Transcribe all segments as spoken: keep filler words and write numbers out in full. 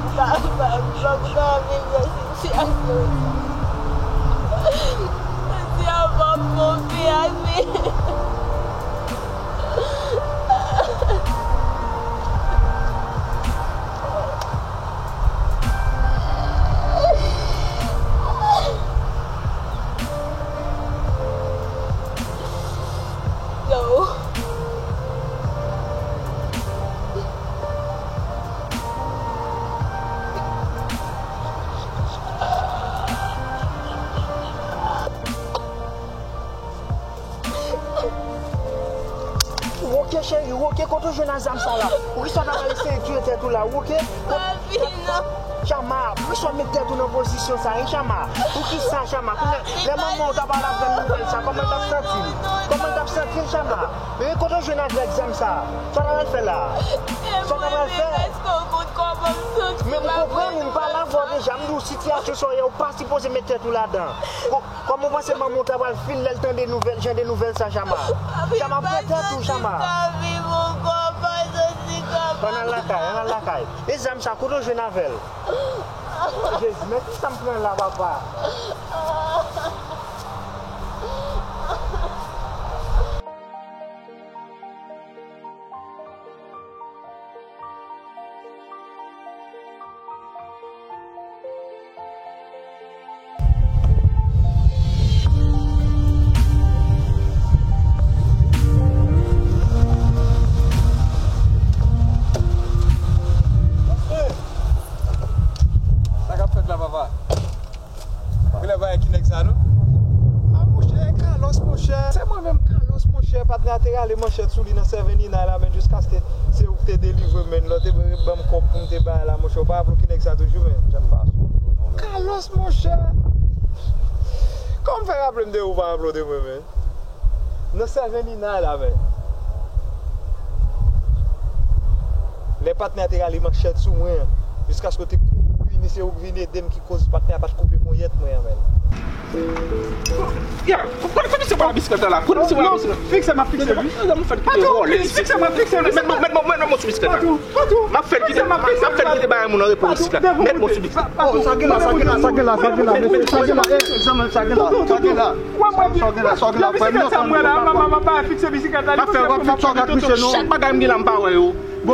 Papa, m p ap ka viv nan sitiyasyon sa. Sitiyasyon pa bon pi ase. Woke cheri, woke, kote w jwenn a zam sa la? Poukisa w ta pral eseye tiye tèt ou la, woke? Papi, non. Chama, poukisa w met tèt ou nan pozisyon sa, wi, Chama? Poukisa, Chama? Kounye, lè manman w ta pral aprann nouvèl sa, kòman l t ap santi l? Kòman l t ap santi l, Chama? E kote w jwenn avèk zam sa? Sa w ta pral fè la? Sa w ta pral fè? Men m konprann ou, m pale avè w deja, m di w sitiyasyon sa w ye, ou pa sipoze met tèt ou ladan. Ko-, kòman w panse manman w ta pral fil lè l tande nouvèl, jan de nouvèl sa, Chama? Chama, pran tèt ou, Chama. Ann al lakay, ann al lakay. E zam sa, kote w jwenn avè l? Jezi, men kisa m pran la, papa? Sa k ap fèt la, papa? Genlè pa wè ki nèg sa, non? A, monchè, Carlos, monchè. Se mwen menm, Carlos, monchè. Patnè a te rale manchèt sou li nan sèvenninay la, men jiskaske se ou ki te delivre, men lè w te ban m kòb pou m te bay la, monchè. Ou pa raple w ki nèg sa toujou, men? Janm pa sonje w, non, men. Carlos, monchè. Kòman m fè raple m de ou, ou pa raple w de mwen, men? Nan sèvenninay la, men. Lè patnè a te rale manchèt sou mwen an, jiskaske w te kouri vini, se ou k vin ede m ki koz patnè a pa t koupe ponyèt mwen an, men. Ya, kote misye pral bisiklèt la? Kote misye pral bisiklèt? Fikse, m ap fikse, wi. Patwon, fikse, m ap fikse, wi. Mèt mwen, mèt mwen, mèt mwen sou bisiklèt la. Patwon, patwon. M ap fè l kite, m ap fè l kite bagay moun an repo bisiklèt la. Mèt mwen sou bisiklèt. Patwon, sa gen la, sa gen la, sa gen la, sa gen la, mesye, sa gen la, eh, zanmi, sa gen la, sa gen la. Sa w gen la, sa w gen la, frè m, non, frè m, non. Bisiklèt sa mwen la, m ap fè, w ap fè, w ap fè, w ap fè, chak bagay m gen la, m pa wè yo.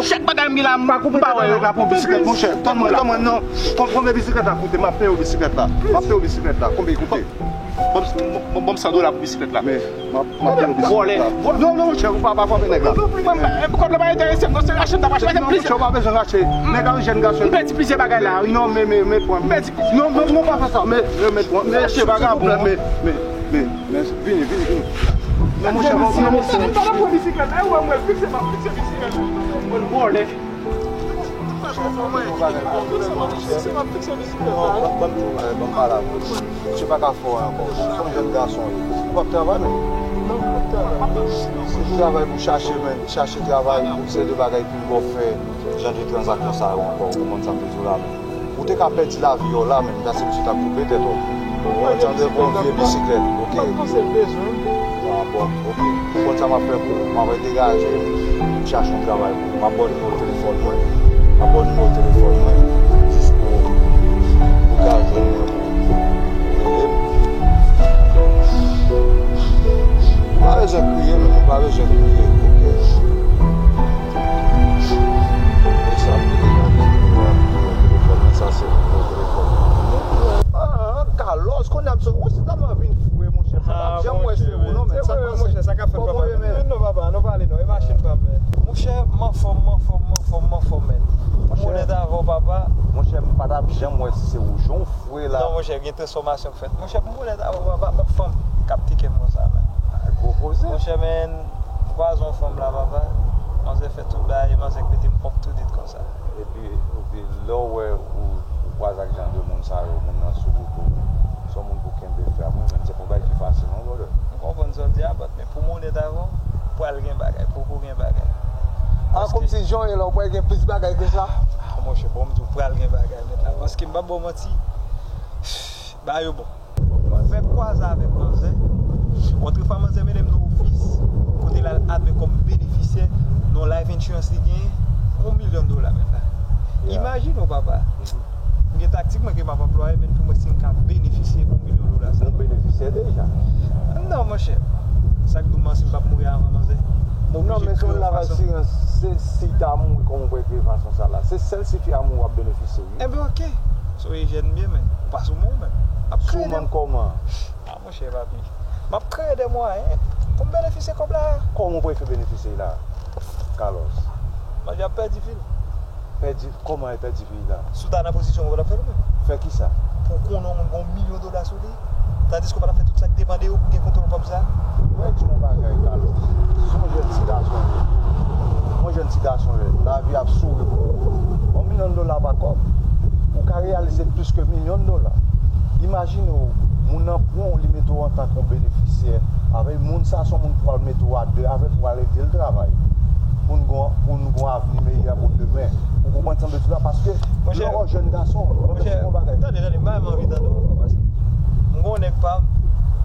Chak bagay m gen la, m pa wè yo. Pa koupe tèt avèk la pou bisiklèt, monchè. Tann mwen, tann mwen, non. Konbyen bisiklèt la koute? M ap peye w bisiklèt la. M ap peye w bisiklèt la. Konbyen l koute? Ban m, ban m, ban m san dola pou bisiklèt la. Men, m ap, m ap peye w bisiklèt la. Vòlè. Non, non, monchè, ou pa, pa frape nèg la. Mwen, mwen, kòb la pa enterese m, non, se rache m t ap rache. Non, monchè, ou pa bezwen rache. Nèg la yon jèn gason. M pèdi plizyè bagay la, wi. Non, men, men, men, pran. M pèdi. Non, non, non, pa fè sa. Men, men, men, pran. Men, silvouplè, men, men, men, men, vini, vini, vini. Non, monchè, bon, non, monchè. Sa nan pran bisiklèt la, ou wè mwen fikse, m ap fikse bisiklèt la. Mwen vòlè. Bon, ban m di w, ban m pale avè w. Misye pa ka fè w ankò. Se yon jèn gason w ye. Ou p ap travay menm. Se travay pou chache, men, chache travay, se de bagay pou w fè, jan de tranzaksyon sa yo ankò. Ou konprann sa m vle di w la, men. Ou te ka pèdi lavi w la, men, paske misye t ap koupe tèt ou. Ou konprann sa m vle di w, yon vye bisiklèt, oke. Ah, bon, oke. Ou konn sa m ap fè pou ou. M ap degaje m, m chache yon travay pou ou. M ap ba w nimewo telefòn mwen. M ap ba w nimewo telefòn mwen. Jis pou ou ka jwenn mwen pou, pou rele m. Ou pa bezwen kriye, men ou pa bezwen kriye, oke? E sa, m te gen yon telefòn, men sa se yon telefòn. Ah, Carlos, kounye a m sot, ou se tèlman vin fou, monchè. M pa t janm wè se ou, non, men sa k pase? Monchè, sa k ap fèt, papa? Men non, papa, nou pale non, e machin pa m, men. Monchè, m anfòm, m anfòm, m anfòm, m anfòm, men. M onèt avè w, papa. Monchè, m pa t ap janm wè si se ou, jan w fre la. Non, monchè, gen transfòmasyon k fèt. Monchè, pou m onèt avè w, papa, m pa fanm k ap tike m konsa, men. Gwo koze. Monchè, men, m kwaze yon fanm la, papa. Manzè fè tout bagay, manzè k mete m pwòp tou dit konsa. Epi, epi, lè w wè ou, ou kwaze ak jan de moun sa yo, moun nan sou wout ou, se yon moun pou kenbe fè a, mwen menm, se pa yon bagay ki fasil, non, brother. M konprann sa w di a, but, men pou m onèt avè w, pral gen bagay, poko gen bagay. Ah, kòmsi jan w ye la, ou pral gen plis bagay ke sa? Ah, monchè, bon, m di w, pral gen bagay, men la, paske m p ap ba w manti, ba yo bon. Fèk kwaze avèk manzè. Otrefwa, manzè mennen m nan ofis kote l al admèt kòm benefisyè nan life insurance li genyen, yon milyon dola, men la. Imajine w, papa. M gen taktik mwen ke m ap anplwaye, men pou mwen, si m ka benefisye yon milyon dola sa. Ou benefisyè deja. Non, monchè. Sa k di w, si m p ap mouri avan, manzè? M oblije kreye yon fason. Non, men se yon laval sirans, se si ta mouri, kòman w pral kreye fason sa la? Se sèl si fi a mouri w ap benefisye, wi. Enben, oke. So, e jèn byen, men. Ou pa sou men w menm. M ap kreye de. Sou men kòman? Ah, monchè, papi. M ap kreye de mwayen pou m benefisye kòb la. Kòman w prefere benefisye la, Carlos? Manje ap pèdi fil. Pèdi, kòman e pèdi fil la? Si w ta nan pozisyon mwen, w pa t ap fè l ou menm? Fè kisa? Pou w konnen yon moun gen yon milyon dola sou li, tandiske w pa t ap fè tout sa k depann de yo pou w gen kontwòl kòb sa? Mwen di w yon bagay, Carlos. Si w yon jèn ti gason, yon jèn ti gason, lavi ap souri pou ou. Yon milyon dola pa kòb. Ou ka reyalize plis ke milyon dola. Imajine w, moun nan pran w, li mete w antanke yon benefisyè. Avèk moun sa, se yon moun pou al mete w a de avèk ou, al ede l travay. Pou n gon, pou n gon avni meyè pou demen. Ou konprann sa m vle di la? Paske lè w jèn gason, mwen se yon bagay. Tande, tande, m pa menm anvi tande w ankò, paske m gon nèg pa m,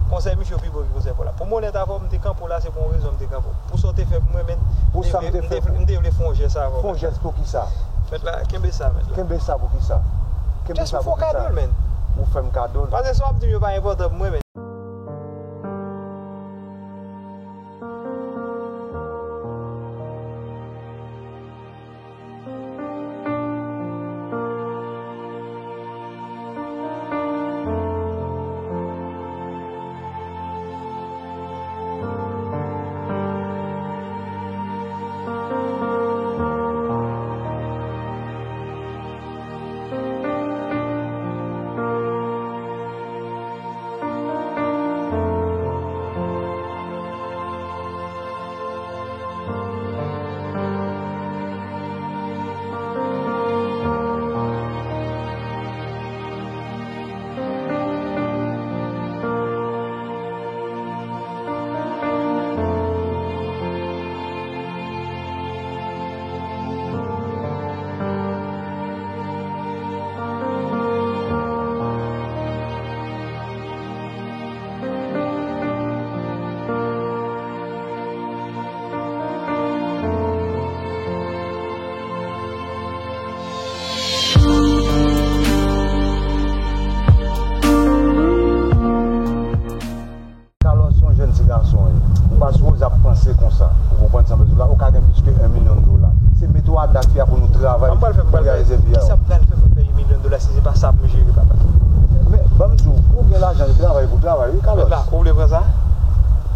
konsèy misye yo pi bon ke konsèy pa w la. Pou m onèt avè w, m te kanpe w la, se pou yon rezon m te kanpe w. Pou sa w te fè pou mwen, men, pou sa m te fè pou ou, m te vle fè yon jès avè w. Fè yon jès pou kisa? Mèt la, kenbe sa, mèt la. Kenbe sa pou kisa? Kenbe sa pou kisa? Just pou fè w kado l, men. Ou fè m kado l. Paske sa w ap di m yo pa enpòtan pou mwen, men. Carlos se yon jèn ti gason wi. Ou pa sipoze ap panse konsa. Ou konprann sa m vle di w la? Ou ka gen plis ke yon milyon dola. Se mete w a de ak fi a pou nou travay pou reyalize vi a. Kisa m pral fè pou m fè yon milyon dola si se pa sa pou m jere, papa? Men, ban m di w, ou gen lajan, travay pou travay, wi, Carlos. Mèt la, ou vle pran sa?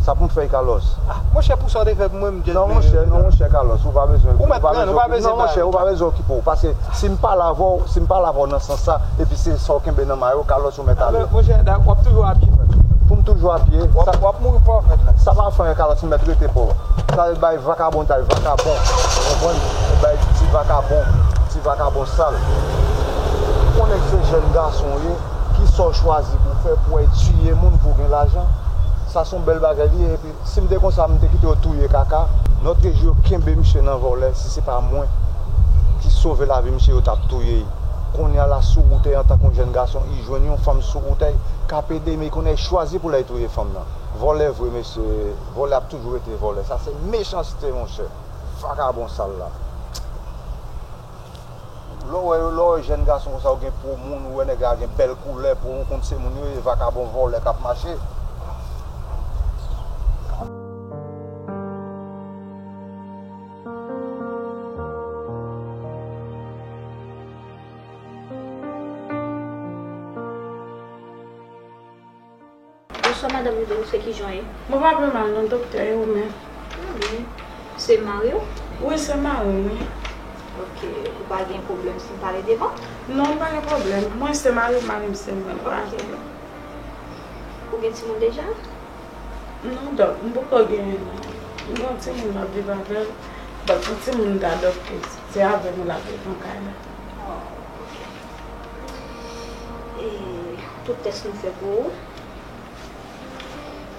Sa pou m fè, Carlos? Ah, monchè, pou sa w te fè pou mwen, m just... Non, monchè, non, monchè, Carlos, ou pa bezwen, ou pa bezwen, non, monchè, ou pa bezwen okipe w. Paske si m pale avè w, si m pale avè w nan sans sa, epi se sa w kenbe nan may ou, Carlos, ou mèt ale. Monchè, w ap toujou a pye, frè. Pou m toujou a pye, w ap mouri pòv, mèt la. Sa pa fè anyen, Carlos, m mèt rete pòv. Sa bay vakabon, tay vakabon. Ou konprann? Bay ti vakabon, ti vakabon sal. Ou konnen se jèn gason w ye, kisa w chwazi pou w fè pou w al tiye moun pou w gen lajan? Sa se yon bèl bagay li ye, epi si m te konsa, m te kite yo touye kaka. Nòtrejou yo kenbe misye nan vòlè, si se pa mwen ki sove lavi misye, yo t ap touye l. Kounye a la, sou wout li, antanke yon jèn gason, li jwenn yon fanm sou wout li k ap ede, men kounye a li chwazi pou l al touye fanm nan. Vòlè vre, mesye, vòlè ap toujou rete vòlè. Sa se mechanste, monchè. Vakabon sal la. Lè w wè yo, lè w wè jèn gason konsa, ou gen po moun, ou wè nèg la gen bèl koulè, po, ou konn se moun yo ye, vakabon vòlè k ap mache. Bonswa, madanm Rideau, se kijan w ye? Mwen pa pi mal non, doktè, e ou menm? Mwen byen. Se mari w? Wi, se mari m, wi. Ok, ou pa gen pwoblèm si m pale devan? Non, m pa gen pwoblèm. Mwen se mari m, mari m se mwen, pa gen pwoblèm. Ou gen timoun deja? Non, dòk, m poko genyen non. M gen yon timoun m ap viv avè l. Dòk, yon timoun m t adopte. Se avè m l ap viv nan kay la. Oh, ok. E tout tès nou fè pou ou,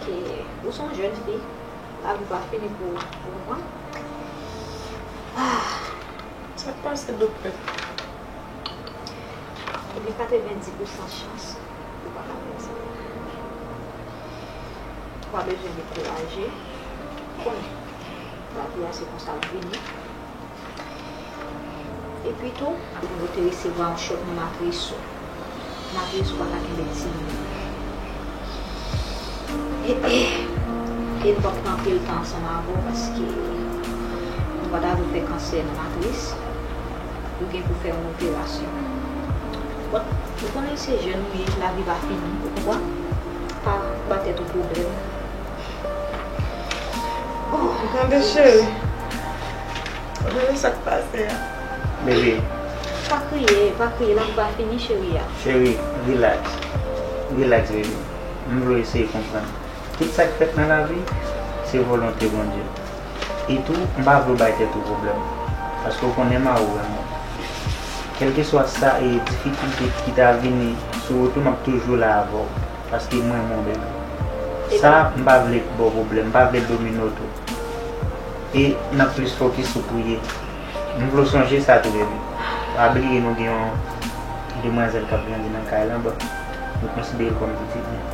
ke ou se yon jèn fi, lavi pa fini pou ou, ou konprann? Ah. Sa k pase, doktè? Ou gen katrevenndis pousan chans ou pa ka pèdi. Ou pa bezwen dekouraje. Ou konnen, lavi a se konsa l vini. Epi tou, apre ou te resevwa yon chòk nan matris ou, matris ou pa ka kenbe timoun. E, e, e nou p ap pran anpil tan ansanm avè w paske nou pa ta vle fè kansè nan matris. Ou gen pou fè yon operasyon. But, ou konnen se jèn ou ye, lavi pa fini, ou konprann? Pa ba tèt ou pwoblèm. Oh, tande, cheri. Ou konnen sa k pase a. Bebe. Pa kriye, pa kriye, lavi pa fini, cheri a. Cheri, relax. Relax, bebe. M vle w eseye konprann. Tout sa k fèt nan lavi, se volonte Bondye. E tou, m pa vle w bay tèt ou pwoblèm. Paske w konnen m a ou vrèman. Kèlkeswa sa e difikilte ki ta vini sou wout ou, m ap toujou la avè w. Paske m renmen w, bebe. Sa, m pa vle ba w pwoblèm, m pa vle l domine w tou. E n ap plis fokis sou priye. M vle w sonje sa tou, bebe. Pa bliye nou gen yon demwazèl k ap grandi nan kay lan, but nou konsidere l kòm pitit nou.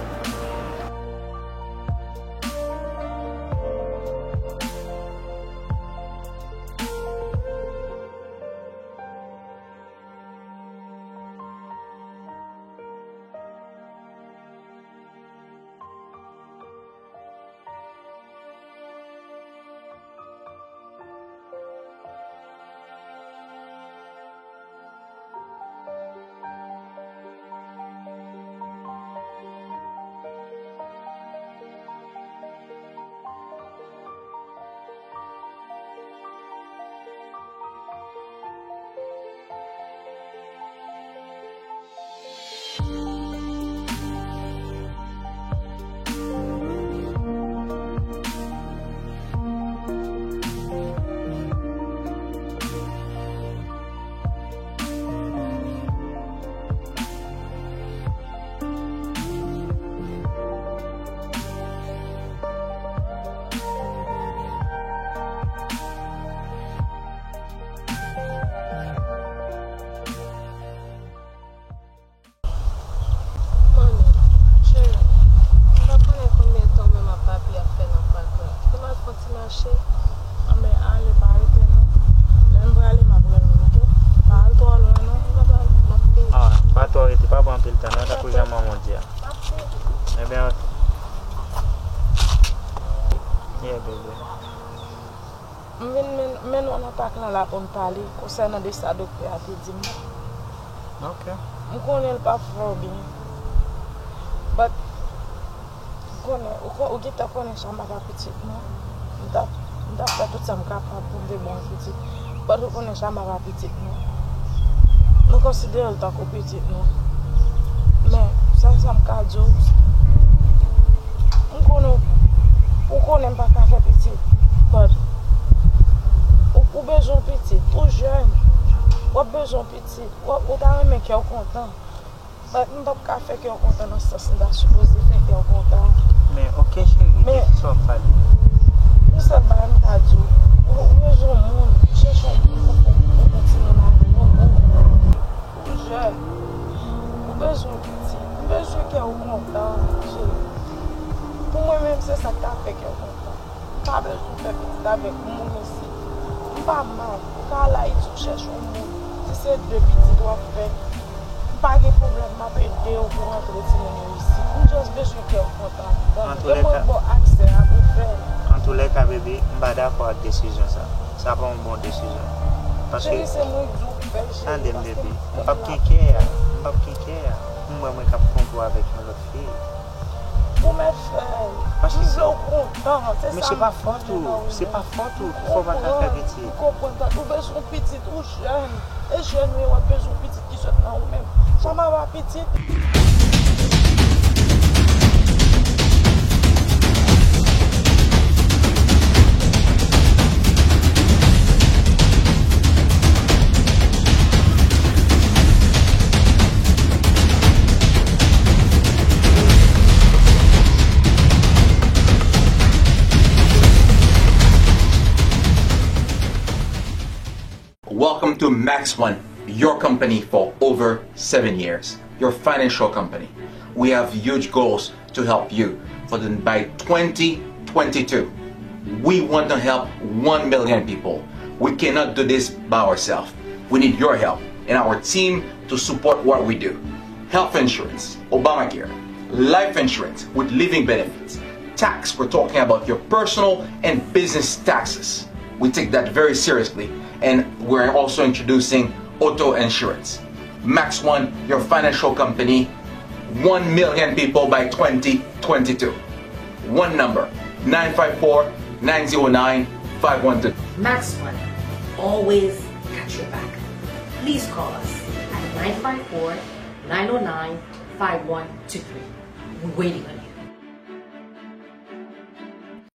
Manmi, cheri, m pa konnen konbyen tan ou menm ak papi ap fè nan pak la. Demen al fè yon ti mache. Anben, ale, pa rete non. Lè m prale, m ap rele w, oke? Pa al twò lwen non. M ap al, m ap vini. Ah, pa twò rete, pa pran anpil tan non, tankou jan manman w di a. M ap vini. Ebyen, oke. Yeah, bebe. M vin men-, mennen w nan pak lan la pou n pale konsènan de sa doktè a te di m nan. Ok. M konnen l p ap fè w byen. But, ou konnen, ou ko-, ou gentan konnen Chama pa pitit mwen. M t ap, m t ap fè tout sa m kapab pou m te ba w yon pitit. But ou konnen Chama pa pitit mwen. Nou konsidere l tankou pitit nou. Men, sèl sa m ka di w, m konnen, ou konnen m pa ka fè pitit, but ou, ou bezwen yon pitit, ou jèn, w ap bezwen yon pitit, w ap, ou ta renmen kè w kontan, but m p ap ka fè kè w kontan nan sans m ta sipoze fè kè w kontan. Men, ok, cheri, de kisa w ap pale? Yon sèl bagay m ka di w, ou, ou bezwen yon moun, chèche yon moun pou, pou, pou kontinye nan lavi, yon moun. Ou jèn, ou bezwen pitit, m bezwen kè w kontan, cheri. Pou mwen menm, se sa k ta fè kè w kontan. M pa bezwen fè pitit avèk moun isit. M pa mal, ou ka al Ayiti, ou chèche yon moun. Si se de pitit w ap fè, m pa gen pwoblèm, m ap ede w pou rantre timoun yo isit. M just bezwen kè w kontan. Tande, e mwen ba w aksè a pou fè l. Antoulèka, bebe, m pa dakò ak desizyon sa. Sa pa yon bon desizyon. Paske, cheri, se mwen k di w fè l, cheri, tande m, bebe. M p ap gen kè a. M p ap gen kè a. M wè mwen k ap fè yon gwo avèk yon lòt fi. Ou mèt fè l. Paske, m vle w kontan, se sa m di w. Men se pa fòt ou, se pa fòt ou, poukisa w pa ka fè pitit? M konprann, m konprann, tande, ou bezwen yon pitit, ou jèn. E jèn ou ye, w ap bezwen yon pitit ki sot nan ou menm. Chama pa pitit. Welcome to Max One, your company for over seven years, your financial company. We have huge goals to help you for the, by twenty twenty-two. We want to help one million people. We cannot do this by ourselves. We need your help and our team to support what we do. Health insurance, Obamacare, life insurance with living benefits, tax, we're talking about your personal and business taxes. We take that very seriously, and we're also introducing auto insurance. Max One, your financial company, one million people by twenty twenty-two. One number, nine five four, nine zero nine, five one two. Max One, always got your back. Please call us at nine five four, nine oh nine, five one two three. We're waiting on you.